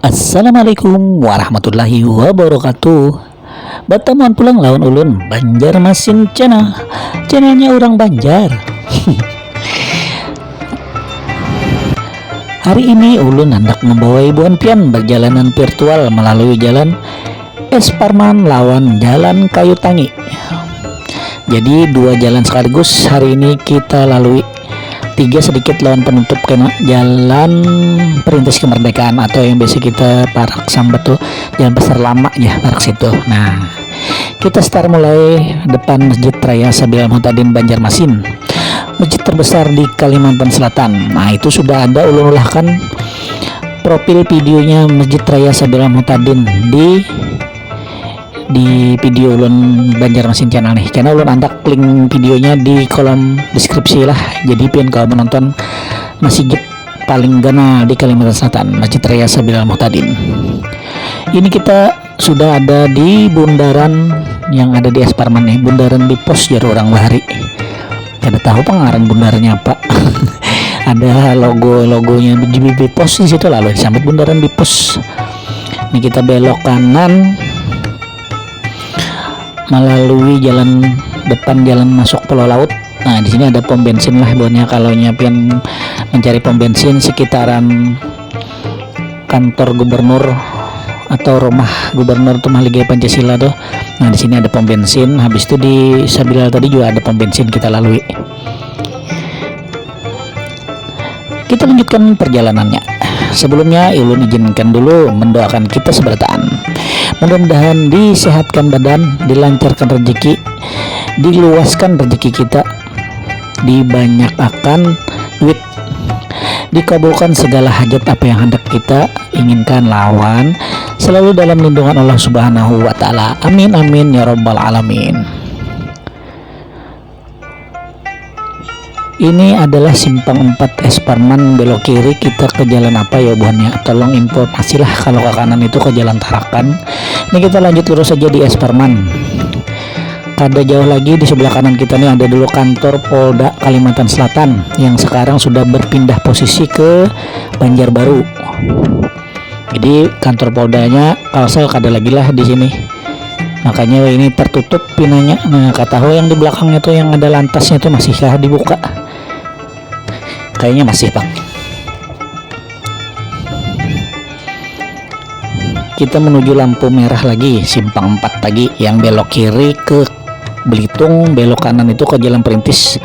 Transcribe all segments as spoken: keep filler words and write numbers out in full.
Assalamualaikum warahmatullahi wabarakatuh. Batamuan pulang lawan ulun, Banjarmasin Channel. Channelnya orang Banjar. Hari ini ulun hendak membawai buhan pian berjalanan virtual melalui jalan Es Parman lawan Jalan Kayu Tangi. Jadi dua jalan sekaligus hari ini kita lalui. Tiga sedikit lawan penutup kena Jalan Perintis Kemerdekaan atau yang biasa kita parak sambat tuh Jalan Pasar Lama ya, parak situ. Nah, kita start mulai depan Masjid Raya Sabilal Muhtadin, Banjarmasin, masjid terbesar di Kalimantan Selatan. Nah, itu sudah ada ulun ulahkan profil videonya Masjid Raya Sabilal Muhtadin di di video ulun Banjarmasin Channel nih, karena ulun andak link videonya di kolom deskripsi lah. Jadi pian kalau menonton masjid paling ganal di Kalimantan Selatan, Masjid Raya Sabilal Muhtadin. Ini kita sudah ada di bundaran yang ada di Es Parman nih, bundaran Bipos jar orang bahari. Kada tahu pengaran bundarannya apa. Ada logo-logonya di Bipos di situ, lalu sampai bundaran Bipos. Ini kita belok kanan melalui jalan depan, jalan masuk Pulau Laut. Nah, di sini ada pom bensin lah buatnya kalau nyapian mencari pom bensin sekitaran kantor gubernur atau rumah gubernur tuh Mahligai Pancasila tuh. Nah, di sini ada pom bensin. Habis itu di sebelah tadi juga ada pom bensin kita lalui. Kita lanjutkan perjalanannya. Sebelumnya, ulun izinkan dulu mendoakan kita seberataan. Mudah-mudahan disehatkan badan, dilancarkan rezeki, diluaskan rezeki kita, dibanyak akan duit, dikabulkan segala hajat apa yang hendak kita inginkan lawan selalu dalam lindungan Allah Subhanahu wa Ta'ala. Amin, amin, ya Rabbal 'Alamin. Ini adalah simpang empat Es Parman, belok kiri kita ke jalan apa ya buhannya? Tolong informasilah kalau ke kanan itu ke jalan Tarakan. Ini kita lanjut lurus saja di Es Parman. Kada jauh lagi di sebelah kanan kita nih ada dulu kantor Polda Kalimantan Selatan yang sekarang sudah berpindah posisi ke Banjarbaru. Jadi kantor Poldanya Kalsel kada lagi lah di sini. Makanya ini tertutup pinanya. Nah, katahu yang di belakangnya tuh yang ada lantasnya tuh masihkah dibuka? Kayaknya masih, Bang. Kita menuju lampu merah lagi, simpang empat lagi yang belok kiri ke Belitung, belok kanan itu ke Jalan Perintis.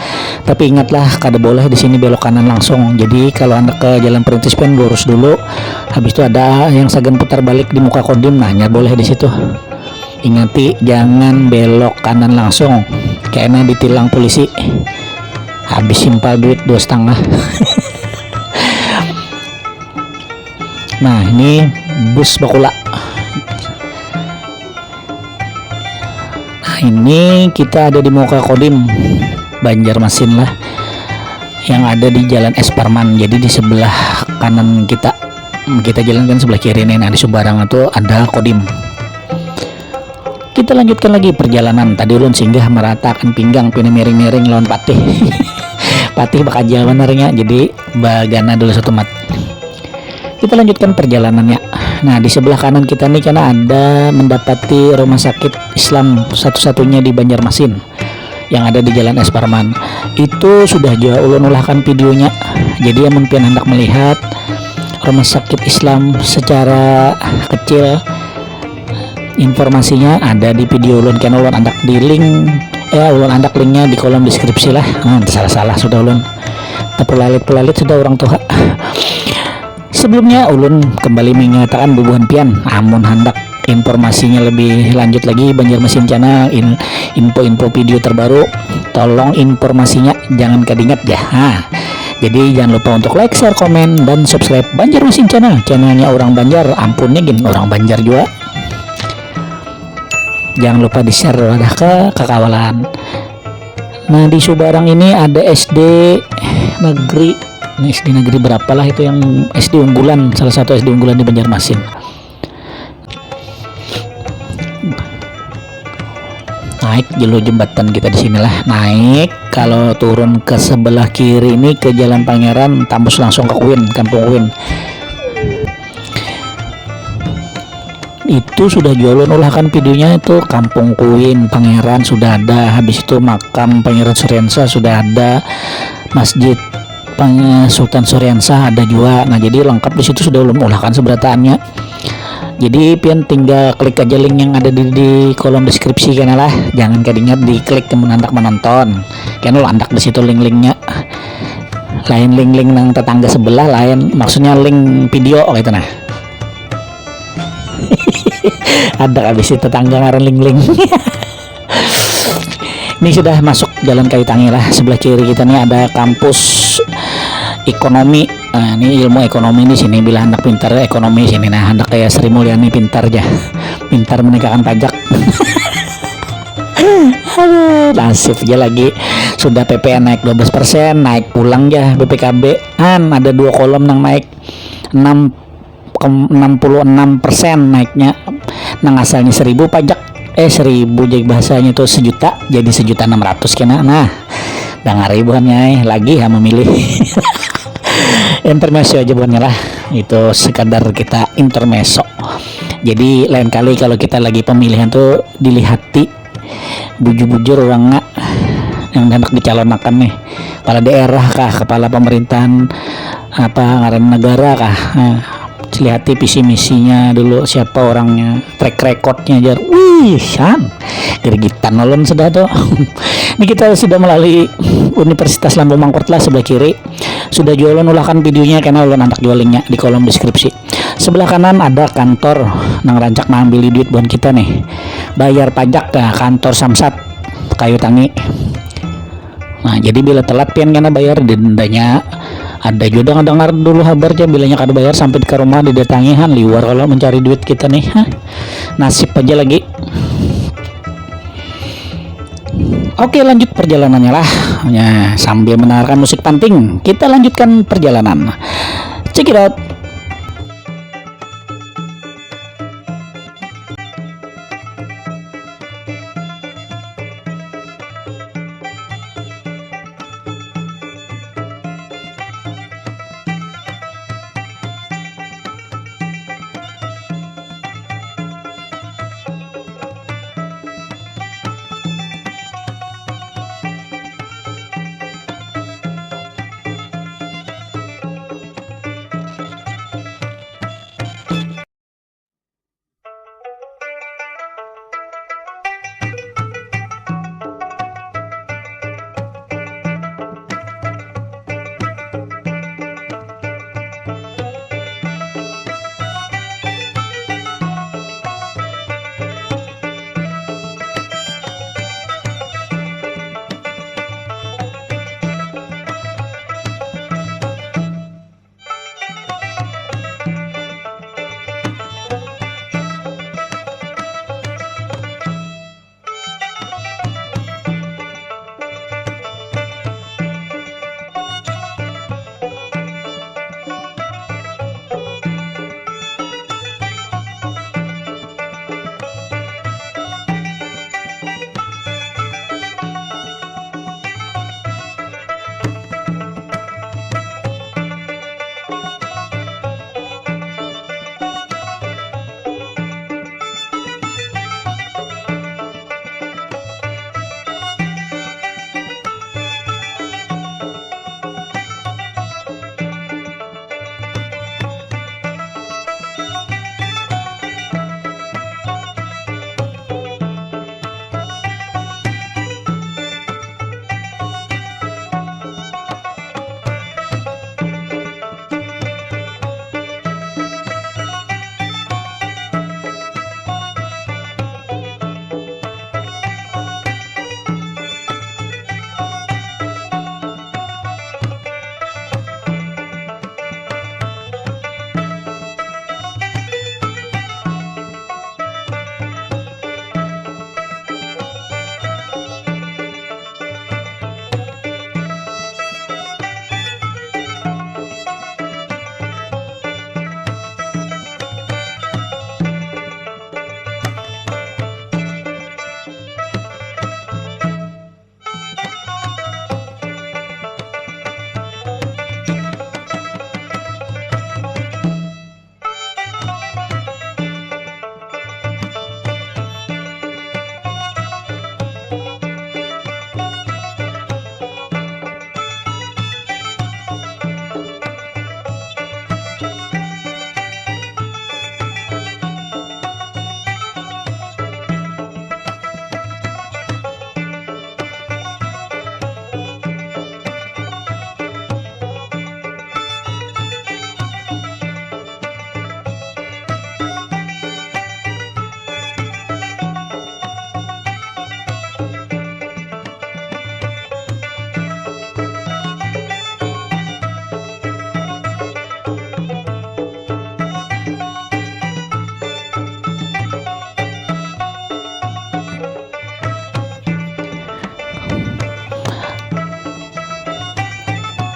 Tapi ingatlah, kada boleh di sini belok kanan langsung. Jadi kalau hendak ke Jalan Perintis pun lurus dulu. Habis itu ada yang sagan putar balik di muka Kodim, nah, nya boleh di situ. Ingati, jangan belok kanan langsung, kena ditilang polisi. Habis simpal duit dua setengah. Nah, ini bus bakula. Nah, ini kita ada di muka Kodim, Banjarmasin lah, yang ada di Jalan Es Parman. Jadi di sebelah kanan kita, kita jalan kan sebelah kiri nih. Nah, di subarang itu ada Kodim. Kita lanjutkan lagi perjalanan. Tadi ulun singgah meratakan pinggang pina miring-miring lawan patih. Patih bakajal banar nya, jadi bagana dulu satu mat. Kita lanjutkan perjalanannya. Nah, di sebelah kanan kita nih karena ada mendapati rumah sakit Islam satu-satunya di Banjarmasin yang ada di Jalan Es Parman. Itu sudah juga ulun ulahkan videonya. Jadi amun pian hendak melihat rumah sakit Islam secara kecil, informasinya ada di video ulun, kena ulun andak di link, eh, ulun andak linknya di kolom deskripsi lah. Hmm, salah-salah sudah ulun terpelalit-pelalit sudah orang tua. Sebelumnya ulun kembali mengatakan bubuhan pian, amun handak informasinya lebih lanjut lagi Banjarmasin Channel, in- info-info video terbaru, tolong informasinya jangan kadingat ya. Nah, jadi jangan lupa untuk like, share, komen, dan subscribe Banjarmasin Channel, channelnya orang Banjar. Ampun nih gin, orang Banjar juga. Jangan lupa di share lah ke kakawalan. Nah, di subarang ini ada S D negeri. Ini S D negeri berapa lah itu yang S D unggulan, salah satu S D unggulan di Banjarmasin. Naik jalur jembatan kita di sinilah. Naik, kalau turun ke sebelah kiri ini ke Jalan Pangeran, tambus langsung ke Kuin, Kampung Kuin. itu sudah jualan ulahkan videonya itu, Kampung Kuin Pangeran sudah ada, habis itu makam Pangeran Suriansa sudah ada, masjid Pang- Sultan Suriansa ada juga. Nah, jadi lengkap di situ sudah ulun ulahkan seberataannya. Jadi pian tinggal klik aja link yang ada di, di kolom deskripsi kan lah. Jangan kadingat diklik mun handak menonton. Kan lo andak di situ link-linknya. Lain link-link nang tetangga sebelah, lain maksudnya link video gitu nah. Ada habis tetangga ngaran link-link. Ini sudah masuk jalan Kayu Tangi lah. Sebelah kiri kita nih ada kampus ekonomi. Nah, ini ilmu ekonomi di sini, bila hendak pintar ekonomi sini. Nah, hendak kayak Sri Mulyani pintar aja. Pintar menegakkan pajak. Aduh, nasib aja lagi. Sudah P P N naik dua belas persen, naik pulang ya B P K B. An ada dua kolom nang naik enam enam puluh enam persen naiknya, nang asalnya seribu pajak, eh, seribu jadi bahasanya tuh sejuta, jadi sejuta enam ratus kena. Nah, dengar ibuannya eh, lagi ya memilih. Intermezzo aja buannya lah, itu sekadar kita intermezzo. Jadi lain kali kalau kita lagi pemilihan tuh dilihati bujur-bujur orangnya yang hendak dicalonakan nih, kepala daerah kah, kepala pemerintahan apa ngaran negara kah. Nah, lihati visi misinya dulu, siapa orangnya, track recordnya, jar wih san gerigitan ulun sudah tuh. Ini kita sudah melalui Universitas Lambung Mangkurat lah sebelah kiri, sudah jual ulahkan videonya karena ulun antak jual linknya di kolom deskripsi. Sebelah kanan ada kantor nang rancak mengambil duit buat kita nih, bayar pajak ke kantor Samsat Kayu Tangi. Nah, jadi bila telat pian kena bayar dendanya. Ada juga dengar dulu kabar aja bilanya kada bayar sampai ke rumah didatangi han liwar kalau mencari duit kita nih. Hah? Nasib aja lagi. Oke, lanjut perjalanannya lah. Ya, sambil mendengarkan musik panting, kita lanjutkan perjalanan. Check it out.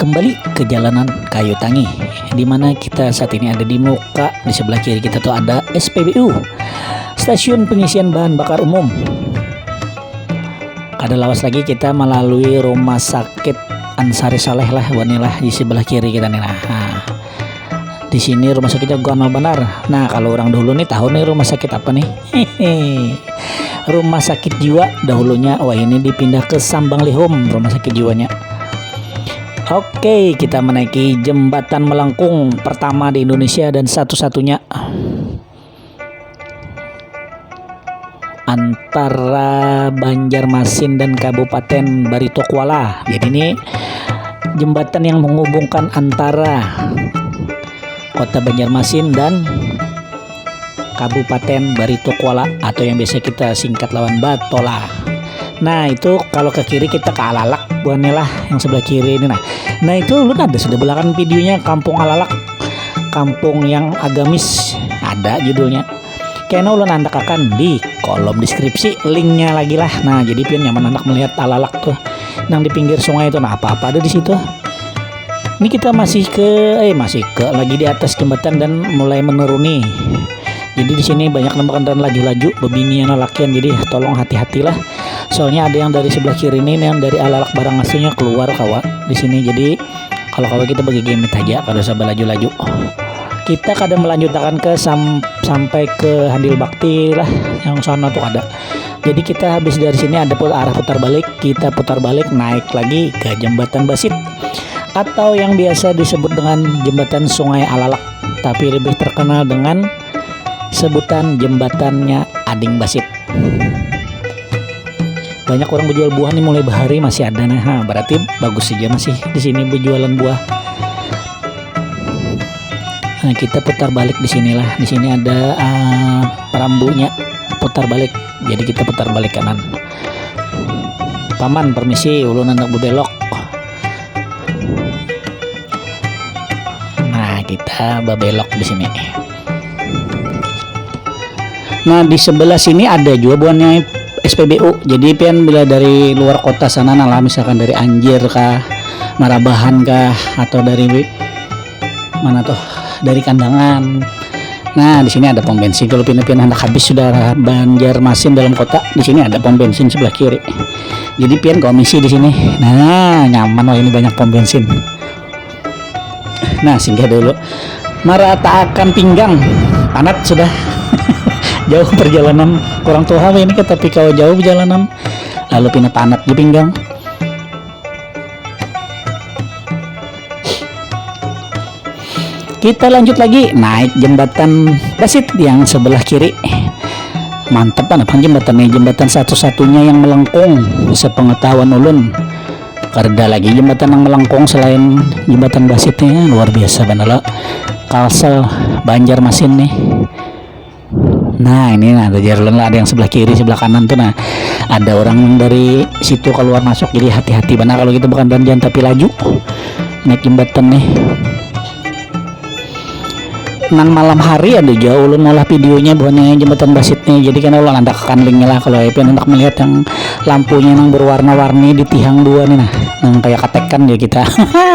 Kembali ke jalanan kayu tangih, di mana kita saat ini ada di muka, di sebelah kiri kita tuh ada S P B U, Stasiun Pengisian Bahan Bakar Umum. Kada lawas lagi kita melalui rumah sakit Ansari Saleh lah, wani lah di sebelah kiri kita nih. Nah, nah. Di sini rumah sakitnya ganal banar. Nah, kalau orang dahulu nih tahu nih rumah sakit apa nih? Rumah sakit jiwa dahulunya. Wah, ini dipindah ke Sambang Lihum rumah sakit jiwanya. Oke, kita menaiki jembatan melengkung pertama di Indonesia dan satu-satunya antara Banjarmasin dan Kabupaten Barito Kuala. Jadi ini jembatan yang menghubungkan antara kota Banjarmasin dan Kabupaten Barito Kuala atau yang biasa kita singkat lawan Batola. Nah, itu kalau ke kiri kita ke Alalak, buhannya lah yang sebelah kiri ini. Nah, nah itu ulun ada sudah belakan videonya Kampung Alalak, kampung yang agamis, ada judulnya. Kena ulun andakakan di kolom deskripsi linknya lagi lah. Nah, jadi pian nyaman anak melihat Alalak tuh, nang di pinggir sungai itu. Nah, apa-apa ada di situ. Ini kita masih ke, eh masih ke lagi di atas jembatan dan mulai menuruni. Jadi di sini banyak nang kendaraan laju-laju, bebinian lalakian. Jadi tolong hati-hatilah. Soalnya ada yang dari sebelah kiri ini, yang dari Alalak Barangas nya keluar kawa di sini. Jadi kalau kawa kita bagi gamit aja, kada usah belaju-laju. Kita kada melanjutakan ke sam- sampai ke Handil Bakti lah, yang sana tuh ada. Jadi kita habis dari sini ada put- arah putar balik, kita putar balik naik lagi ke jembatan Basit atau yang biasa disebut dengan jembatan Sungai Alalak, tapi lebih terkenal dengan sebutan jembatannya Ading Basit. Banyak orang berjual buah nih, mulai bahari masih ada nih. Ha, berarti bagus saja masih di sini berjualan buah. Nah, kita putar balik di sinilah. Di sini ada uh, rambunya, putar balik. Jadi kita putar balik kanan. Paman, permisi, ulun hendak berbelok. Nah, kita berbelok di sini. Nah, di sebelah sini ada juga buhannya S P B U. Jadi pian bila dari luar kota sana, nah lah, misalkan dari Anjir kah, Marabahan kah, atau dari mana tuh, dari Kandangan. Nah, di sini ada pom bensin. Kalau pian-pian hendak habis sudah Banjarmasin dalam kota, di sini ada pom bensin sebelah kiri. Jadi pian komisi di sini. Nah, nyaman loh ini, banyak pom bensin. Nah, singgah dulu. Merataakan pinggang. Panat sudah. Jauh perjalanan. Kurang tuha ini ke, tapi kalau jauh perjalanan lalu pina panat di pinggang. Kita lanjut lagi naik jembatan Basit yang sebelah kiri. Mantap kan, apa jembatan ini? Jembatan satu-satunya yang melengkung sepengetahuan ulun. Kada lagi jembatan yang melengkung selain jembatan Basit nih, luar biasa benar loh. Kalsel Banjarmasin nih. Nah, ini nah, ada jalan lah, ada yang sebelah kiri, sebelah kanan tuh. Nah, ada orang yang dari situ keluar masuk, jadi hati-hati benar kalau kita bukan danjan tapi laju naik jembatan nih. Nang malam hari ada jauh ulun olah videonya, buhannya jembatan Basit nih. Jadi kan ulun andakakan linknya lah, kalau pian hendak melihat yang lampunya nang berwarna-warni di tiang dua nih, nah, nang kayak ketekan ya kita.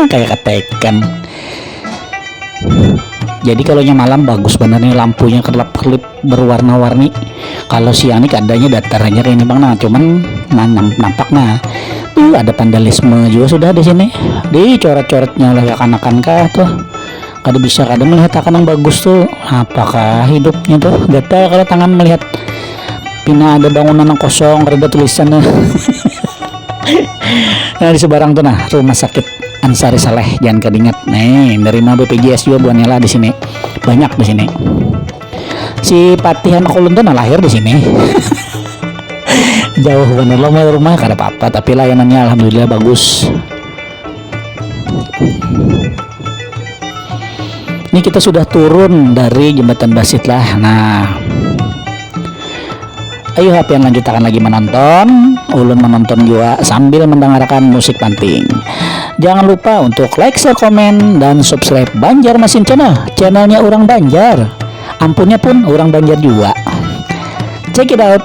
Kayak ketekan. Jadi kalau nya malam bagus benar nih, lampunya kerlap-kerlip berwarna-warni. Kalau siang nih keadaannya datar aja kayak ini bang, nah cuman nah, nam- nampak nah tuh ada vandalisme juga sudah di sini, dicoret-coretnya oleh kekanakan kah tuh. Kada bisa kada melihat akan yang bagus tuh. Apakah hidupnya tuh gatal kalau tangan melihat pina ada bangunan yang kosong, kada ada tulisan. Nah, di seberang tuh nah rumah sakit Ansari Saleh, jangan kada ingat. Nih, nerima B P J S juga buahnya lah di sini. Banyak di sini. Si Patih anak ulun tuh nah lahir di sini. Jauh bener loh rumah, kada apa-apa, tapi layanannya alhamdulillah bagus. Ini kita sudah turun dari jembatan Basit lah. Nah, ayo hapian lanjutakan lagi menonton. Ulun menonton juga sambil mendengarkan musik panting. Jangan lupa untuk like, share, komen, dan subscribe Banjarmasin Channel, channelnya orang Banjar. Ampunnya pun orang Banjar juga. Check it out.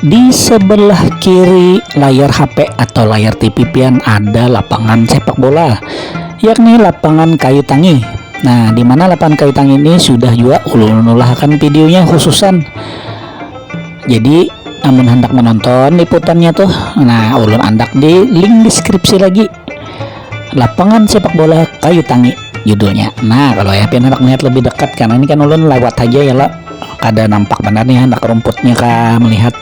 Di sebelah kiri layar H P atau layar T V pian ada lapangan sepak bola, yakni lapangan kayu tangi. Nah, di mana lapangan kayu tangi ini sudah juga ulun ulahakan videonya khususan. Jadi, amun handak menonton liputannya tuh, nah, ulun andak di link deskripsi lagi. Lapangan sepak bola kayu tangi judulnya. Nah, kalau ya pian handak melihat lebih dekat, karena ini kan ulun lewat aja ya lah, kada nampak benar nih handak rumputnya kah melihat.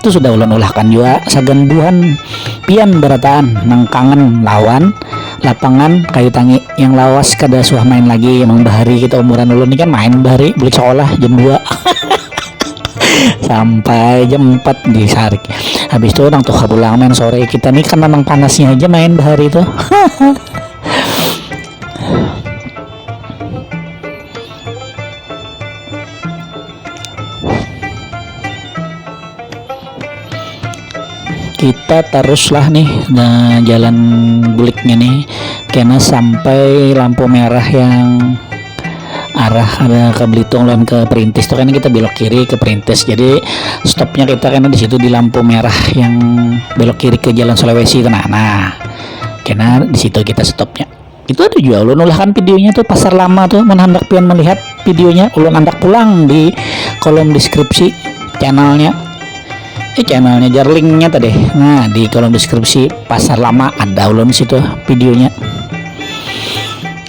Itu sudah ulun ulahkan juga sagan buhan pian berataan nang kangen lawan lapangan kayu tangi yang lawas kada suah main lagi. Emang bahari kita umuran ulun ini kan main bahari, bulik sekolah jam dua sampai jam empat di sarik. Habis itu orang tuh pulang main sore, kita nih kan memang panasnya aja main bahari tuh. Kita teruslah nih, nah, jalan buliknya nih, kena sampai lampu merah yang arah ada ke Belitung lawan ke Perintis tuh kan, kita belok kiri ke Perintis. Jadi stopnya kita kena di situ di lampu merah yang belok kiri ke Jalan Sulawesi itu. Nah, nah, kena di situ kita stopnya. Itu ada juga ulun ulahkan videonya tuh, Pasar Lama tuh. Mun handak pian melihat videonya, ulun andak pulang di kolom deskripsi channelnya. Eh, channelnya jar linknya tadi. Nah, di kolom deskripsi Pasar Lama ada ulun situ videonya.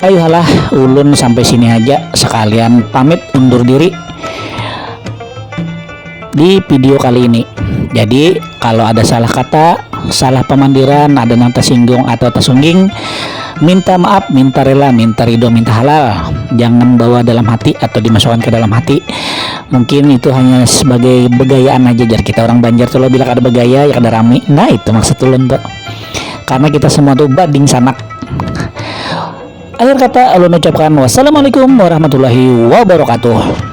Ayuhalah, ulun sampai sini aja, sekalian pamit undur diri di video kali ini. Jadi, kalau ada salah kata, salah pemandiran, ada nang tersinggung atau tersungging, minta maaf, minta rela, minta ridho, minta halal. Jangan bawa dalam hati atau dimasukkan ke dalam hati. Mungkin itu hanya sebagai begayaan aja, jar kita orang Banjar tuh, lo bila kada begaya ya kada rami. Nah, itu maksud ulun tuh. Karena kita semua tuh bading sanak. Akhir kata, ulun ucapkan wassalamualaikum warahmatullahi wabarakatuh.